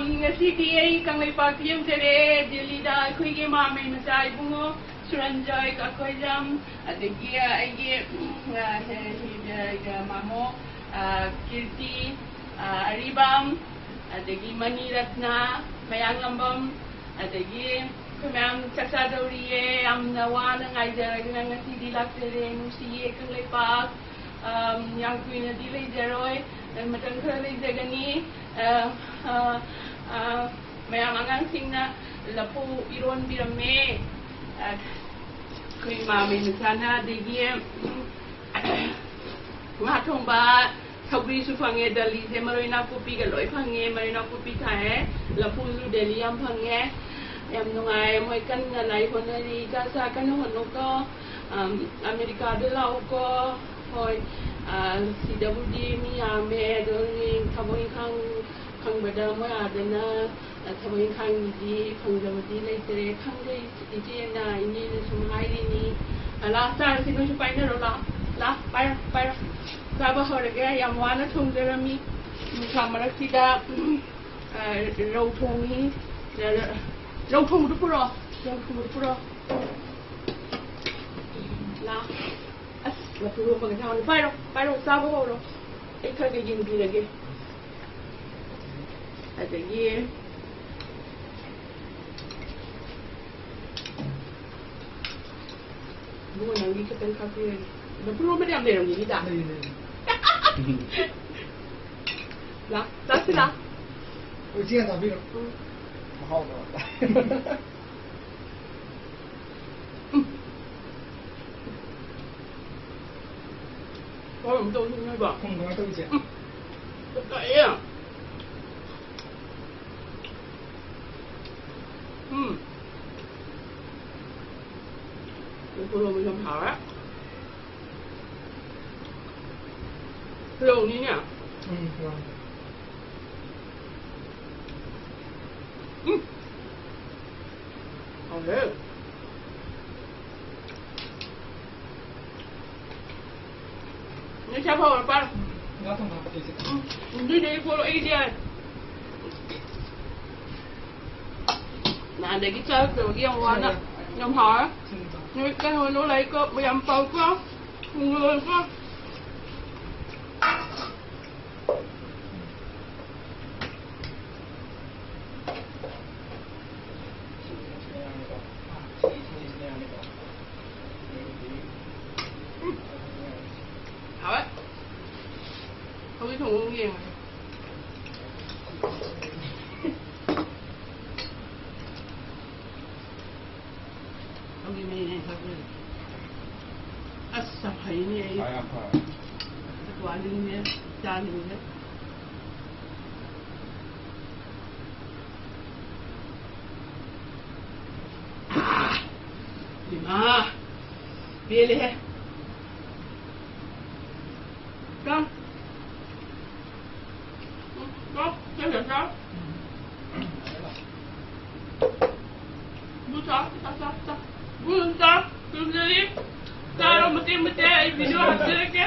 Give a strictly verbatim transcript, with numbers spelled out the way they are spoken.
ꯉꯁꯤꯗꯤ ꯑꯩ ꯀꯪꯂꯩꯄꯥꯛꯇ ꯌꯧꯖꯔꯦ, ꯗꯦꯜꯂꯤꯗ꯫ ꯑꯩꯈꯣꯏꯒꯤ ꯃꯥꯃꯩ ꯃꯆꯥ ꯏꯕꯨꯡꯉꯣ ꯁꯨꯔꯟꯖꯣꯏ ꯀꯈꯣꯏꯖꯝ, ꯑꯗꯒꯤ ꯑꯩꯒꯤ, ꯎꯝ, ꯑ, ꯍꯦ-, ꯍꯦ-, ꯑ, ꯃꯥꯃꯣ, ꯑ, ꯀꯤꯔꯇꯤ, ꯑ, ꯑꯔꯤꯕꯝ, ꯑꯗꯒꯤ ꯃꯅꯤꯔꯠꯅ, ꯃꯌꯥꯡꯂꯝꯕꯝ, ꯑꯗꯒꯤ ꯑꯩꯈꯣꯏ ꯃꯌꯥꯝ ꯆꯥꯛ ꯆꯥꯗꯧꯔꯤꯌꯦ꯫ ꯌꯥꯝꯅ ꯋꯥꯅ ꯉꯥꯏꯖꯔꯒ ꯉꯁꯤꯗꯤ ꯂꯥꯛꯆꯔꯦ꯫ ꯅꯨꯡꯁꯤꯌꯦ ꯀꯪꯂꯩꯄꯥꯛ꯫ ꯑꯝ, ꯌꯥꯝ ꯀꯨꯏꯅꯗꯤ ꯂꯩꯖꯔꯣꯏ, ꯃꯇꯝ ꯈꯔ ꯂꯩꯖꯒꯅꯤ꯫ ꯑ, ꯑ, ꯑ, ꯃꯌꯥꯝ ꯑꯉꯥꯡꯁꯤꯡꯅ ꯂꯐꯨ ꯏꯔꯣꯟꯕꯤꯔꯝꯃꯦ꯫ ꯑ, ꯑꯩꯈꯣꯏ ꯏꯃꯥ ꯃꯩ ꯃꯆꯥꯅ, ꯑꯗꯒꯤ, ꯎꯝ, ꯉꯥ ꯊꯣꯡꯕ, ꯁꯧꯒ꯭ꯔꯤꯁꯨ ꯐꯪꯉꯦ꯫ ꯗꯦꯜꯂꯤꯁꯦ ꯃꯔꯣꯏ ꯅꯥꯀꯨꯞꯄꯤꯒ ꯂꯣꯏ ꯐꯪꯉꯦ꯫ ꯃꯔꯣꯏ ꯅꯥꯀꯨꯞꯄꯤ ꯊꯥꯏꯌꯦ, ꯂꯐꯨꯁꯨ ꯗꯦꯜꯂꯤ ꯌꯥꯝ ꯐꯪꯉꯦ꯫ ꯌꯥꯝ ꯅꯨꯡꯉꯥꯏ꯫ ꯃꯣꯏ ꯀꯟꯅ ꯂꯥꯏꯔꯤꯛ ꯍꯣꯠꯅꯔꯤ꯫ ꯏꯆꯥ, ꯏꯆꯥ, ꯀꯟꯅ ꯍꯣꯠꯅꯧꯀꯣ꯫ ꯑꯝ, ꯑꯃꯦꯔꯤꯀꯥꯗ ꯂꯥꯛꯎꯀꯣ꯫ ꯍꯣꯏ, ꯑ, ꯁꯤꯗꯕꯨꯗꯤ ꯃꯤ ꯌꯥꯝꯃꯦ, ꯑꯗꯣ ꯅꯣꯏ ꯊꯕꯛ ꯏꯪꯈꯥꯡ ꯐꯪꯕꯗ ꯃꯣꯏ ꯑꯥꯗꯅ, ꯑ, ꯊꯕꯛ ꯏꯪꯈꯥꯡꯒꯤꯗꯤ ꯐꯪꯗꯕꯗꯤ ꯂꯩꯇ꯭ꯔꯦ꯫ ꯈꯪꯗꯦ, ꯏꯆꯦꯅ, ꯏꯅꯦꯅ ꯁꯨꯝ ꯍꯥꯏꯔꯤꯅꯤ꯫ ꯑ, ꯂꯥꯛ ꯆꯥꯔꯁꯤ, ꯅꯣꯏꯁꯨ ꯄꯥꯏꯅꯔꯣ, ꯂꯥꯛ, ꯂꯥꯛ, ꯄꯥꯏꯔꯣ, ꯄꯥꯏꯔꯣ꯫ ꯆꯥꯕ ꯍꯧꯔꯒꯦ, ꯌꯥꯝ ꯋꯥꯅ ꯊꯣꯡꯖꯔꯝꯃꯤ꯫ ꯅꯨꯡꯁꯥ ꯃꯔꯛꯁꯤꯗ, ꯎꯝ, ꯑ, ꯔꯧ ꯊꯣꯡꯉꯤ꯫ ꯔ-, ꯔ-, ꯔꯧ ꯊꯣꯡꯕꯗꯨ ꯄꯨꯔꯛꯑꯣ, ꯔꯧ ꯊꯣꯡꯕꯗꯨ ꯄꯨꯔꯛꯑꯣ꯫ ꯂꯥꯛ꯫ ꯑꯁ, ꯂꯐꯨ ꯏꯔꯣꯝꯕꯒ ꯆꯥꯎꯅꯤ꯫ ꯄꯥꯏꯔꯣ, ꯄꯥꯏꯔꯣ, ꯆꯥꯕ ꯍꯧꯔꯣ꯫ ꯑꯩ ꯈꯔ ꯈꯔ ꯌꯦꯡꯕꯤꯔꯒꯦ꯫ ꯑꯗꯒꯤ ꯏꯕꯨꯡꯉꯣ, ꯅꯪꯒꯤ ꯈꯤꯇꯪ ꯈꯥꯛꯄꯤꯔꯒꯦ꯫ ꯂꯐꯨ ꯏꯔꯣꯝꯕꯗꯤ ꯌꯥꯝ ꯂꯩꯔꯝꯒꯤꯅꯤꯗ꯫ ꯂꯩ, ꯂꯩ꯫ ꯂꯥ, ꯆꯥꯁꯤ ꯂꯥ꯫ ꯍꯣꯏ, ꯏꯆꯦ ꯆꯥꯕꯤꯔꯣ꯫ ꯎꯝ꯫ ꯃꯍꯥꯎꯗꯣ꯫ ꯎꯝ꯫ ꯀꯔꯝ ꯇꯧꯅꯤ ꯅꯣꯏꯕꯣ? ꯎꯝ, ꯀꯃꯥꯏ ꯇꯧꯔꯤ, ꯏꯆꯦ? ꯎꯝ꯫ ꯀꯛꯑꯦ꯫ ꯎꯝ꯫ ꯎꯈꯣꯟ ꯂꯣꯝꯕ ꯌꯥꯝ ꯍꯥꯎꯔꯦ꯫ ꯔꯧꯅꯤꯅꯦ꯫ ꯎꯝ, ꯔꯧ꯫ ꯎꯝ꯫ ꯍꯥꯎꯔꯦ꯫ ꯅꯣꯏ ꯆꯥꯕ ꯍꯧꯔꯣ, ꯄꯥꯔꯣ꯫ ꯎꯝ, ꯉꯥ ꯊꯣꯡꯕ ꯍꯥꯞꯄꯛꯀꯦ, ꯏꯆꯦ꯫ ꯎꯝ, ꯑꯗꯨꯏꯗꯤ ꯑꯩ ꯄꯣꯔꯛꯑꯣ, ꯑꯩꯗꯤ ꯌꯥꯔꯦ꯫ ꯑꯗꯒꯤ ꯆꯥꯔꯛꯇꯕꯒꯤ ꯌꯥꯝ ꯋꯥꯅ꯫ ꯌꯥꯝ ꯍꯥꯎꯔꯦ꯫ ꯅꯣꯏ ꯀꯩꯅꯣ ꯂꯣꯜꯂꯛꯏꯀꯣ, ꯌꯥꯝ ꯄꯥꯎꯀꯣ꯫ ꯂꯣꯜꯀꯣ꯫ ꯍꯥꯎꯋꯦ꯫ ꯍꯧꯖꯤꯛ ꯊꯣꯡꯕ ꯑꯃꯨꯛ ꯌꯦꯡꯉꯒꯦ꯫ ꯊꯕꯤ ꯃꯍꯤꯅꯦ ꯑꯩꯅ ꯊꯛꯇꯣꯏꯁꯦ꯫ ꯑꯁ, ꯌꯥꯝ ꯐꯩꯅꯦ ꯑꯩ꯫ ꯐꯔꯦ, ꯌꯥꯝ ꯐꯔꯦ꯫ ꯋꯥꯅꯤꯡꯗꯦ, ꯆꯥꯅꯤꯡꯗꯦ꯫ ꯏꯃꯥ, ꯄꯦꯜꯂꯦꯍꯦ꯫ ꯆꯥ꯫ ꯎꯝ, ꯆꯥ, ꯆꯥ, ꯆꯥ, ꯆꯥ꯫ ꯕꯨ ꯆꯥ, ꯆꯥ, ꯆꯥ, ꯆꯥ꯫ ꯕꯨ ꯑꯗꯨꯝ ꯆꯥ꯫ ꯆꯨꯝꯅꯔꯤ꯫ ꯆꯥꯔꯣ ꯃꯇꯦꯛ ꯃꯇꯦꯛ, ꯑꯩ video ꯍꯥꯞꯆꯔꯛꯀꯦ꯫